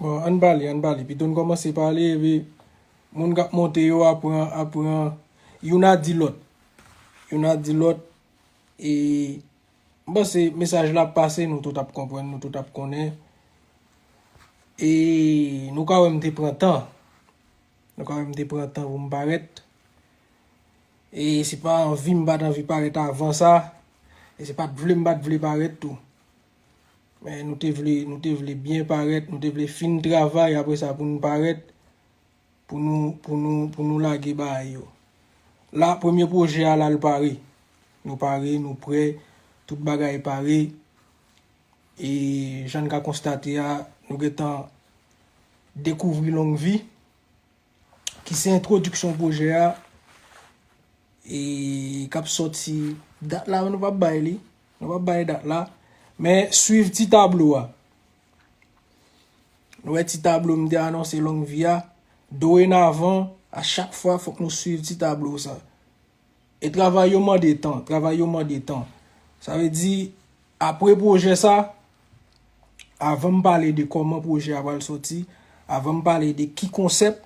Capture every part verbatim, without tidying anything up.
Bon, ann pale, ann pale. Pito n kòmanse pale, epi moun k ap monte yo ap pran, ap pran, youn a di lòt. Youn a di lòt. E m panse mesaj la ap pase, nou tout ap konprann, nou tout ap konnen. E nou ka wè m te pran tan. Nou ka wè m te pran tan pou m parèt. E se pa anvi m pa t anvi parèt avan sa. E se pa t vle m pa t vle parèt tou. Men nou te vle, nou te vle byen parèt, nou te vle fin travay, apre sa pou nou parèt, pou nou, pou nou, pou nou lage bagay yo. La, premye pwojè a la, l pare. Nou pare, nou prè, tout bagay pare. E jan n ka konstate a, nou gentan dekouvri Long Vi, ki se entwodiksyon pwojè a, e k ap sòti dat la, nou p ap bay li. Nou p ap bay dat la. Men swiv ti tablo a. Nou wè ti tablo m te anonse Long Vi a. Dorenavan, a chak fwa, fòk nou swiv ti tablo sa. E travay yo mande tan, travay yo mande tan. Sa vle di, apre pwojè sa, avan m pale de kòman pwojè a pral sòti, avan m pale de ki konsèp,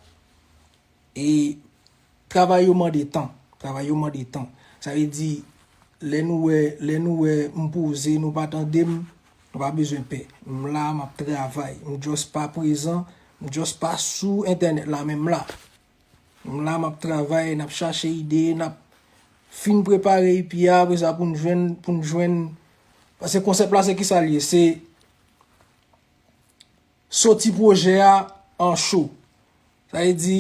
e travay yo mande tan, travay yo mande tan. Sa vle di, lè nou wè, lè nou wè m poze, nou pa tande m, nou pa bezwen pè. M la, m ap travay. M just pa prezan, m just pa sou entènèt la, men m la. M la, m ap travay, n ap chache ide, n ap fin prepare E P a, apre sa pou n jwenn, pou n jwenn, paske konsèp la se kisa l ye? Se soti pwojè a an cho. Sa vle di,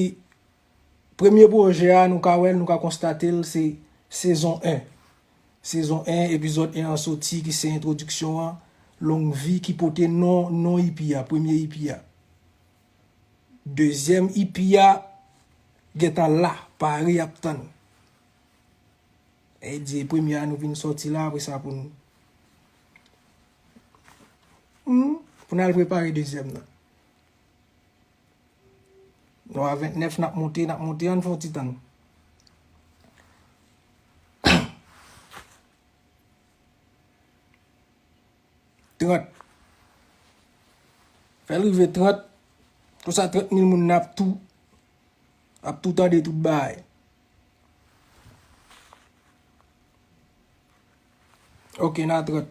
premye pwojè a, nou ka wè l, nou ka konstate l, se sezon en. Sezon en, epizòd en an soti, ki se entwodiksyon an, Long Vi, ki pote non, non E P a, premye E P a. Dezyèm E P a gentan la, pare ap tann. E di premye a nou vin sòti la, apre sa pou nou, hmm, pou n al prepare dezyèm nan. Nou a ventnèf, n ap monte, n ap monte, ann fè yon ti tann. Trant. Fè l rive trant. Konsa trant mil moun nan ap tou, ap tou tande tout bagay. Ok, n a trant.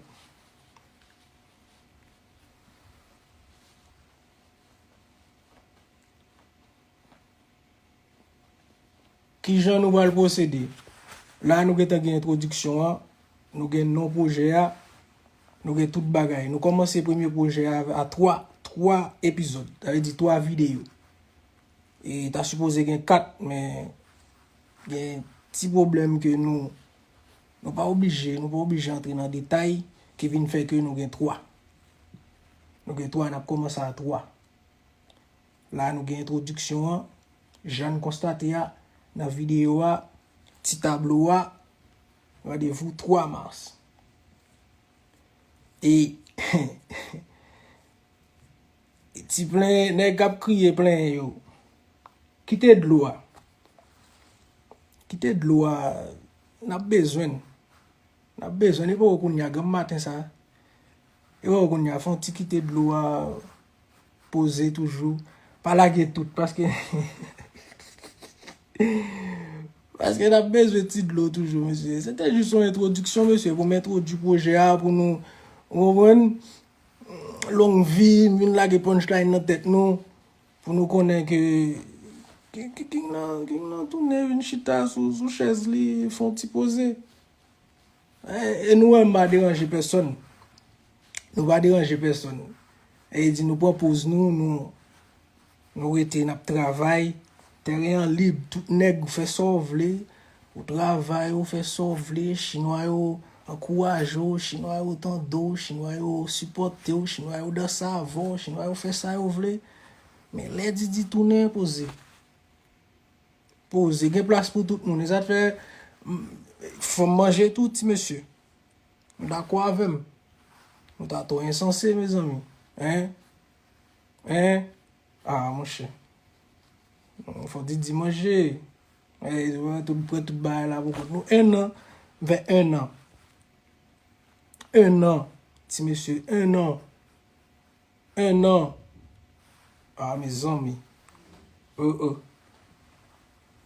Kijan nou pral pwosede? La, nou gentan gen entwodiksyon an, nou gen non pwojè a, nou gen tout bagay. Nou kòmanse premye pwojè a a twa, twa epizòd, sa vle di twa videyo. E ta sipoze gen kat, men gen ti pwoblèm ke nou, nou pa oblije, nou pa oblije antre nan detay ki vin fè ke nou gen twa. Nou gen twa, n ap kòmanse a twa. La, nou gen entwodiksyon an. Jan n konstate a, nan videyo a, ti tablo a, randevou twa mas. E ti plenyen, nèg k ap kriye plenyen yo. Kite dlo a. Kite dlo a. N ap bezwen l. N ap bezwen l. E poko kounye a, granm maten sa. E poko kounye a, fè yon ti kite dlo a poze toujou. Pa lage tout, paske, paske n ap bezwen ti dlo toujou, mesye. Se te jis yon entwodiksyon, mesye, pou m entwodui pwojè a, pou nou, ou konprann? Long vi, m vin lage punchline nan tèt nou, pou nou konnen ke, ke, ke King nan, King nan tounen vin chita sou, sou chèz li, fè yon ti poze. E, e nou wè m pa deranje pèsonn. Nou pa deranje pèsonn. E di nou pran poz nou, nou, nou rete, n ap travay. Teren an lib, tout nèg, ou fè sa w vle. Ou travay, ou fè sa w vle, chinwa yo ankouraje w, chinwa yo tande w, chinwa yo sipòte w, chinwa yo danse avè w, chinwa yo fè sa yo vle. Men lè Didi tounen, poze. Poze, gen plas pou tout moun. E sa t fè, m, fò m manje tou, ti mesye. Nou dakò avè m? Nou ta twò ensanse, mezanmi. Hein? Hein? Ah, monchè. Fò Didi manje. Ey, tout, pran tout bagay la pou kont nou. En an. Fè en an. En an. Ti mesye, en an. En an. Ah, mezanmi. Oh, oh.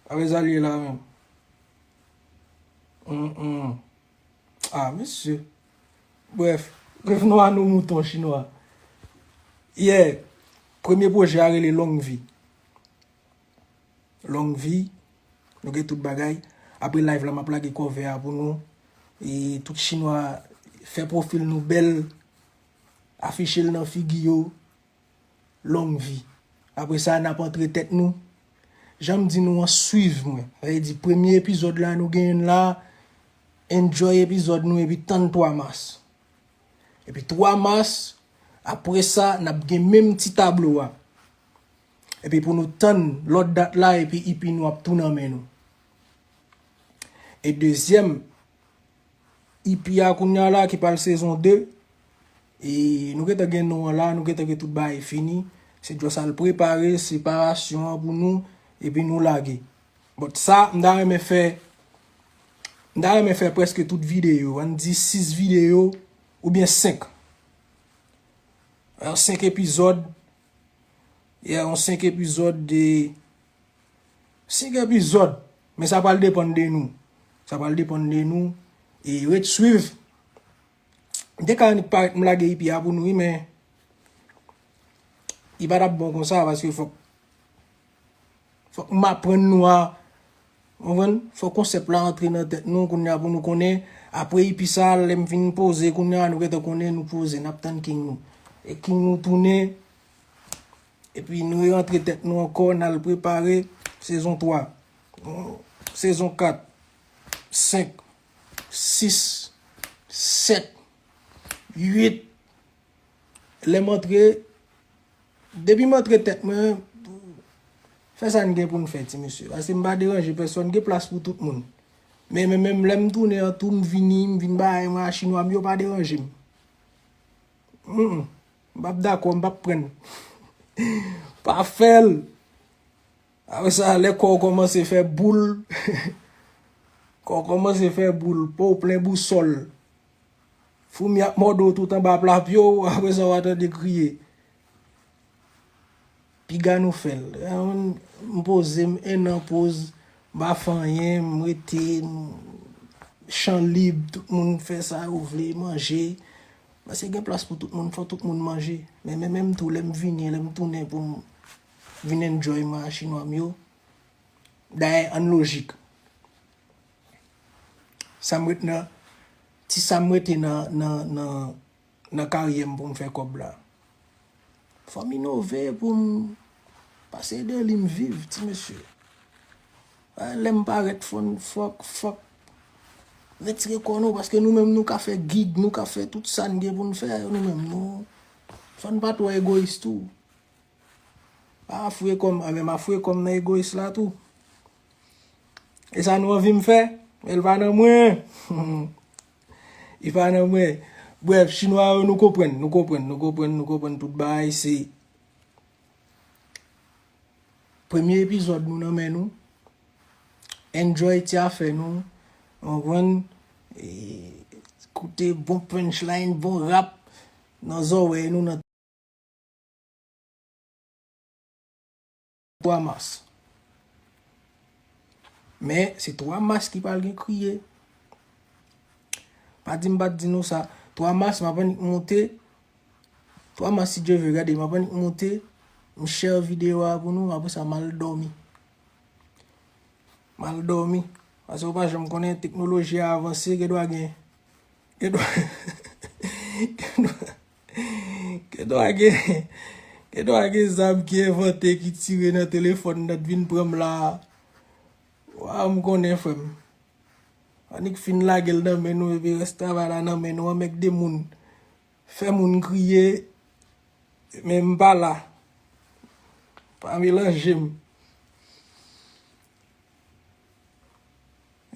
Avè sa l ye la menm. Mm, mm. Ah, mesye. Brèf, revenons à nos moutons, chinwa. Yeah. Premye pwojè a rele Long Vi. Long Vi. Nou gen tout bagay. Apre live la, m ap lage cover a pou nou. E tout chinwa, fè pwofil nou bèl. Afiche l nan figi yo. Long Vi. Apre sa, n ap antre tèt nou. Jan m di nou an, swiv mwen. Sa vle di, premye epizòd la, nou genyen l la. Enjoy epizòd nou epi tann twa mas. Epi twa mas, apre sa, n ap gen menm ti tablo a. Epi pou nou tann lòt dat la, epi E P nou ap tou nan men nou. E dezyèm, E P a kounye a la ki pral sezon de. E nou gentan gen non an la, nou gentan gen tout bagay fini. Se just al prepare separasyon an pou nou, epi nou lage. But sa, m ta renmen fè, m ta renmen fè prèske tout videyo. Ann di sis videyo, oubyen senk. Yon senk epizòd. Yeah, yon senk epizòd de, senk epizòd. Men sa pral depann de nou. Sa pral depann de nou. E ret swiv. M te ka annik parèt m lage E P a pou nou, wi, men li pa t ap bon konsa, paske fòk, fòk m aprann nou a, w konprann? Fòk konsèp la antre nan tèt nou, kounye a pou nou konnen. Apre E P sa, lè m fin poze, kounye a nou gentan konnen, nou poze, n ap tann king nou. E king nou tounen, epi nou rantre tèt nou ankò, n al prepare sezon twa, sezon kat, senk, sis, sèt, uit. Lè m antre, depi m antre tèt mwen, fè sa n gen pou n fè, ti mesye. Paske m pa deranje pèsonn, gen plas pou tout moun. Men, men, menm lè m tounen an tou, m vini, m vin bay mwen a chinwa m, yo pa deranje m. Mm, mm. M p ap dakò, m p ap pran. Pa fè l. Apre sa, lè kò w kòmanse fè boul, kò w kòmanse fè boul, po w plen bousòl. Foumi ap mòde w tout anba pla pye w, apre sa w a tande kriye. Piga nou fè l. M poze m, en an poz, m pa fè anyen, m rete, m, chan lib, tout moun fè sa yo vle, manje. Paske gen plas pou tout moun, fò tout moun manje. Men, men menm tou, lè m vini, lè m tounen pou m vin enjoy mwen a chinwa m yo. Dayè, ann lojik. Sa m ret nan, ti sa m rete nan, nan, nan, nan karyè m pou m fè kòb la. Fò m inove pou m pase de li m viv, ti mesye. A, lè m parèt, fò n, fòk, fòk retire kò nou, paske nou menm nou ka fè gig, nou ka fè tout sa n gen pou n fè, nou menm nou, fò n pa twò egoyis tou. Pa fouye kò m, a, men m a fouye kò m nan egoyis la tou. E sa nou anvi m fè, men l pa nan mwen. Li pa nan mwen. Brèf, chinwa yo, nou konprann, nou konprann, nou konprann, nou konprann tout bagay, se premye epizòd nou nan men nou. Enjoy ti afè nou. Konprann? E, koute bon punchline, bon rap nan zòrèy nou nan twa mas. Men, se twa mas ki pral gen kriye. Pa di m pa t di nou sa. Twa mas, m ap annik monte. Twa mas, si Dye vle, gade, m ap annik monte. M share videyo a pou nou, apre sa, m al dòmi. M al dòmi. Paske ou pa janm konnen, teknoloji a avanse, gen dwa gen, gen dwa, gen dwa, gen dwa gen, gen dwa gen zam ki envante, ki tire nan telefòn nan, t vin pran m la. Waw, m konnen, frè m. Annik fin lage l nan men nou, epi rès travay la nan men nou, anmègde moun. Fè moun kriye, men m pa la. Pa melanje m.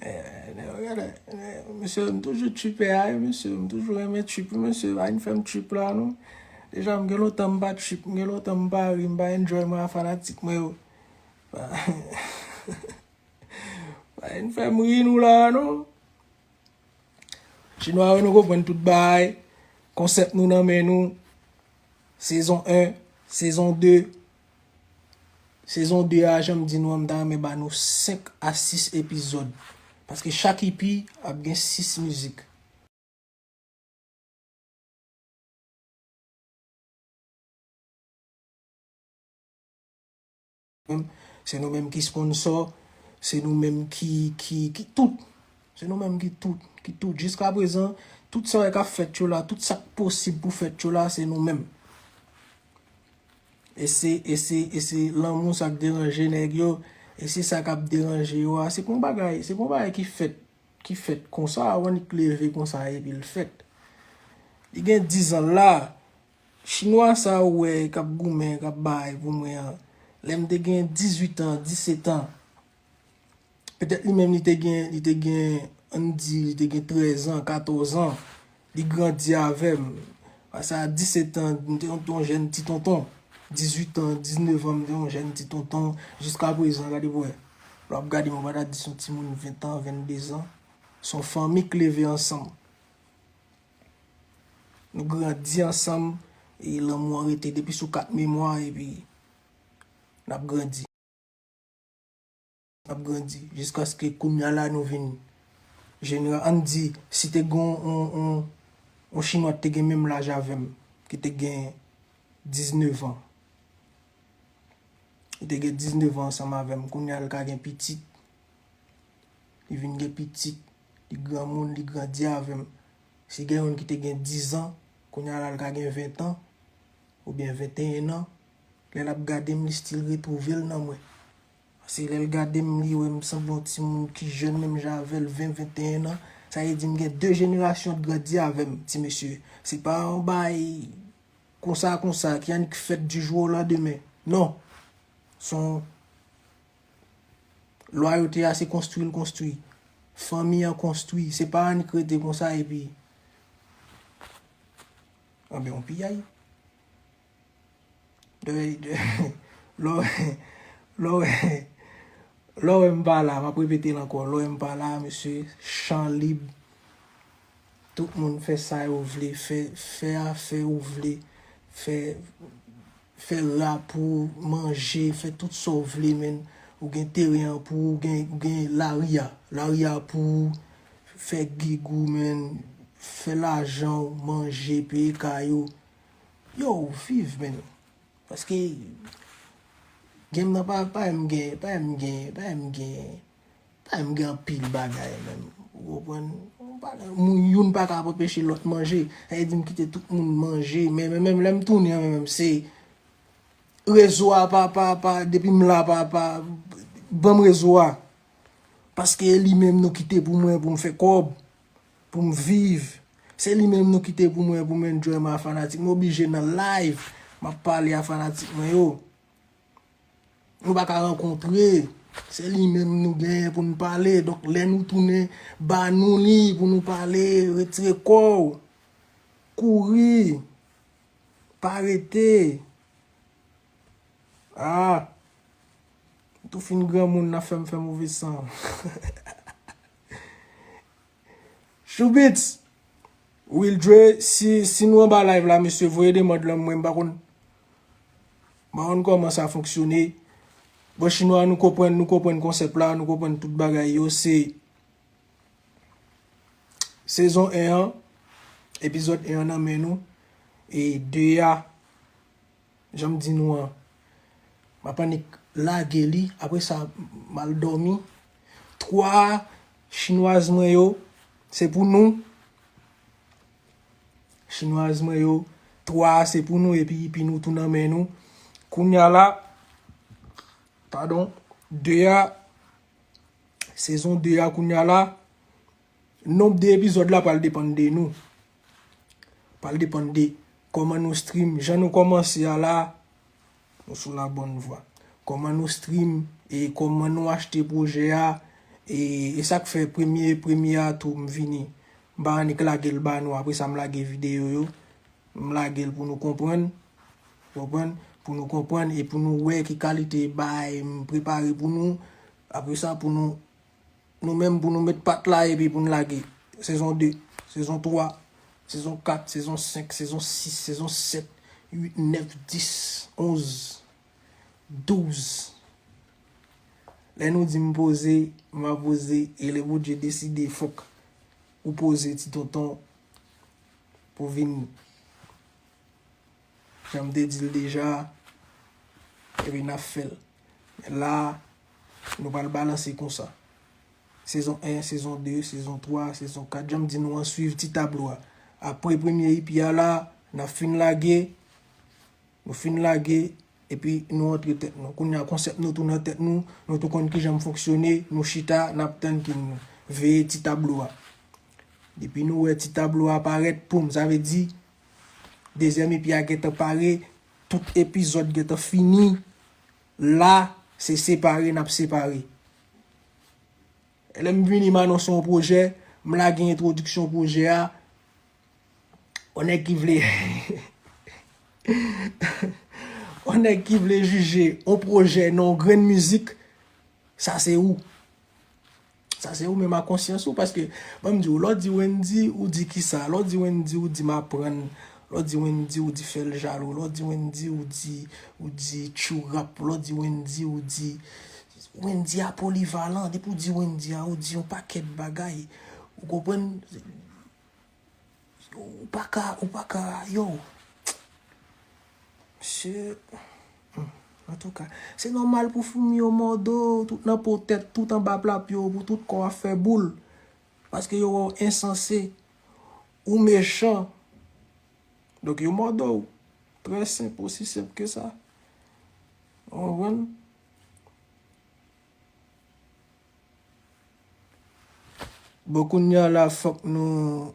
Eh, nèg yo gade, eh, mesye, m toujou tripè a, wi, mesye, m toujou renmen trip, wi, mesye, pa vin fè m trip la, non. Deja, m gen lontan m pa trip, m gen lontan m pa ri, m pa enjoy mwen a fanatik mwen yo. Pa, pa vin fè m ri nou la, non. Chinwa yo, nou konprann tout bagay. Konsèp nou nan men nou. Sezon en, sezon de. Sezon de a, jan m di nou an, m ta renmen ba nou senk a sis epizòd. Paske chak ipi ap gen sis mizik. Se nou menm ki sponsò, se nou menm ki, ki, ki tout. Se nou menm ki tout, ki tout. Jiska prezan, tout sa k ap fèt yo la, tout sa k posib pou fèt yo la, se nou menm. E se, e se, e se lanmou sa k deranje nèg yo, e se sa k ap deranje yo a. Se pa yon bagay, se pa yon bagay ki fèt, ki fèt konsa, ou annik leve konsa epi l fèt. Li gen diz an la, chinwa sa ou wè k ap goumen, k ap bay pou mwen an, lè m te gen dizuit an, disèt an, petèt li menm li te gen, li te gen, ann di, li te gen trèz an, katòz an. Li grandi avè m. Pase a disèt an, m te yon, yon jèn ti tonton. Dizuit an, diznèf an, m te yon jèn ti tonton. Jiska prezan, gade pou wè. Lè w ap gade m, ou pa ta di se yon timoun ven an, venndezan. Se yon fanmi k leve ansanm. Nou grandi ansanm, e lanmou an rete depi sou kat memwa, epi n ap grandi. N ap grandi, jiskaske kounye a la nou vin jenera-, ann di, si te gen yon, yon, yon, yon chinwa te gen menm laj avè m, ki te gen diznèf an. Li te gen diznèf an ansanm avè m, kounye a l ka gen pitit. Li vin gen pitit, li granmoun, li grandi avè m. Si gen youn ki te gen diz an, kounye a la l ka gen ven an, oubyen venteyen an, lè l ap gade m, li still retwouve l nan mwen. Paske lè l gade m, li wè m sanble yon timoun ki jèn menm jan avè l, ven, venteyen an. Sa vle di m gen de jenerasyon k grandi avè m, ti mesye. Se pa yon bagay konsa, konsa, ki annik fèt du jour au lendemain. Non. Se yon lwayote a, se konstwi l konstwi. Fanmi an konstwi. Se pa annik rete konsa epi, anben, yon piyay. De, de, lè w, lè w, lè w wè m pa la, m ap repete l ankò, lè w wè m pa la, mesye, chan lib. Tout moun fè sa yo vle, fè, fè afè ou vle, fè, fè rap ou, manje, fè tout sa w vle, menn. Ou gen teren an pou ou, ou gen, ou gen lari a. Lari a pou ou, fè gig ou, menn. Fè lajan w, manje, peye kay ou. Yo, viv, menn. Paske game nan pa, pa menm gen, pa menm gen, pa menm gen, pa menm gen anpil bagay menm. Ou konprann? Ou pa, moun youn pa ka ap anpeche lòt manje. Sa vle di m kite tout moun manje. Men, men, menm lè m tounen an, men, menm se rezo a pa, pa, pa, depi m la, pa, pa, ban m rezo a. Paske e li menm nou kite pou mwen, pou m fè kòb, pou m viv. Se li menm nou kite pou mwen, pou m enjoy mwen a fanatik. M oblije nan live, m ap pale a fanatik mwen yo. Nou pa ka rankontre. Se li menm nou genyen pou n pale. Donk, lè nou tounen, ba nou li pou nou pale, retire kò w. Kouri. Pa rete. Ah. M tou fin granmoun, n ap fè m fè move san. Shoubits! Wildre, si, si nou anba live la, mesye, voye demann lan mwen, m pa konn, m pa konn kòman sa fonksyone. Bon, chinwa, nou konprann, nou konprann konsèp la, nou konprann tout bagay yo, se sezon en an, epizòd en an nan men nou, e de a, jan m di nou an, m ap annik lage li, apre sa, m al dòmi. Twa a, chinwaz mwen yo, se pou nou. Chinwaz mwen yo, twa a, se pou nou, epi, epi nou tou nan men nou. Kounya la, padon, de a, sezon de a kounya la, nonb de epizòd la pral depann de nou. Pral depann de kòman nou stream, jan nou kòmanse a la, nou sou la bonne voie. Kòman nou stream, e kòman nou achte pwojè a, e, e sa k fè premye, premye a tou m vini. M pa annik lage l ba nou, apre sa m lage videyo yo. M lage l pou nou konprann. Konprann? Pou nou konprann e pou nou wè ki kalite bagay m prepare pou nou. Apre sa, pou nou, nou menm, pou nou met pat la epi pou n lage. Sezon de, sezon twa, sezon kat, sezon senk, sezon sis, sezon sèt, uit, nèf, dis, onz, douz, Lè nou di m poze, m a poze, e lè Bondye deside fòk ou poze ti tonton pou vin, jan m te di l deja, epi n ap fè l. La, nou pral balanse konsa. Sezon en, sezon de, sezon twa, sezon kat, jan m di nou an, swiv ti tablo a. Apre premye EP a la, n ap fin lage, nou fin lage, epi nou antre tèt nou. Kounye a konsèp nou tou nan tèt nou, nou tou konn kijan m fonksyone, nou chita, n ap tann ki nou veye ti tablo a. Depi nou wè ti tablo a parèt, poum, sa vle di, dezyèm EP a gentan pare, tout epizòd gentan fini, la, se separe, n ap separe. Lè m vini, m anonse yon pwojè, m lage entwodiksyon pwojè a, yon nèg ki vle, yon nèg ki vle jije yon pwojè nan yon grenn mizik, sa se ou. Sa se ou menm ak konsyans ou, paske, ban m di w, lè w di Wendy, ou di kisa? Lè w di Wendy, ou di m aprann. Lè w di Wendy, ou di fè l jalou. Lè w di Wendy, ou di, ou di tchou rap. Lè w di Wendy, ou di, Wendy a polivalan. Depi w di Wendy a, ou di yon pakèt bagay. Ou konprann? Ou pa ka, ou pa ka, yo. Mesye, hmm, antouka, se nòmal pou foumi yo mòde w, tout nan po tèt, tout anba pla pye w, pou tout kò a fè boul. Paske yo wè w ensanse, ou mechan. Donk yo mòde w. Trè senp, osi senp ke sa. Ou konprann? Bon, kounye a la, fòk nou,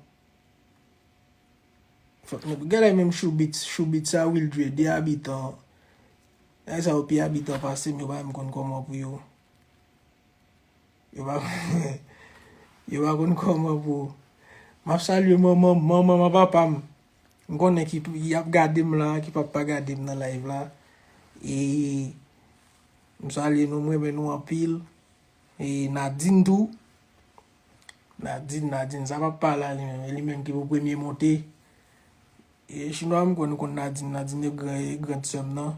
fòk nou, gade menm Choubits, Choubits a Wildre, de abitan. Nèg sa yo pi abitan pase m, yo pa menm konn kòman pou yo. Yo pa, yo pa konn kòman pou. M ap salye manman, manman m ak papa m. M konnen ki, y ap gade m la, ki p ap pa gade m nan live la. E m salye nou, m renmen nou anpil. E Nadine tou. Nadine, Nadine, sa p ap pale a li menm. E li menm ki pou premye monte. E chinwa, m kwè nou konn Nadine. Nadine e gran, e grand sè m nan.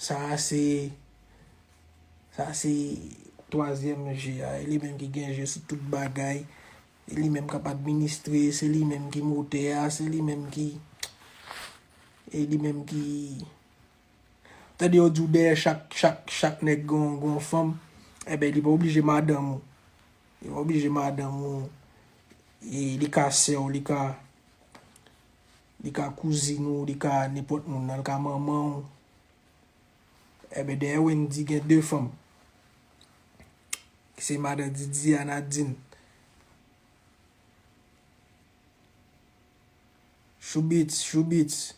Sa a se, sa a se twazyèm je a. E li menm ki gen je sou tout bagay. E li menm k ap administre, se li menm ki motè a, se li menm ki, e li menm ki, tande yo di w dèyè chak, chak, chak nèg gon, gon fanm. Enben, li pa oblije madanm ou. Li pa oblije madanm ou. E li ka sè w, li ka, li ka kouzin ou, li ka nenpòt moun nan, li ka manman w. Enben, dèyè Wendy gen de fanm. Ki se madan Didi a Nadine. Choubits, Choubits.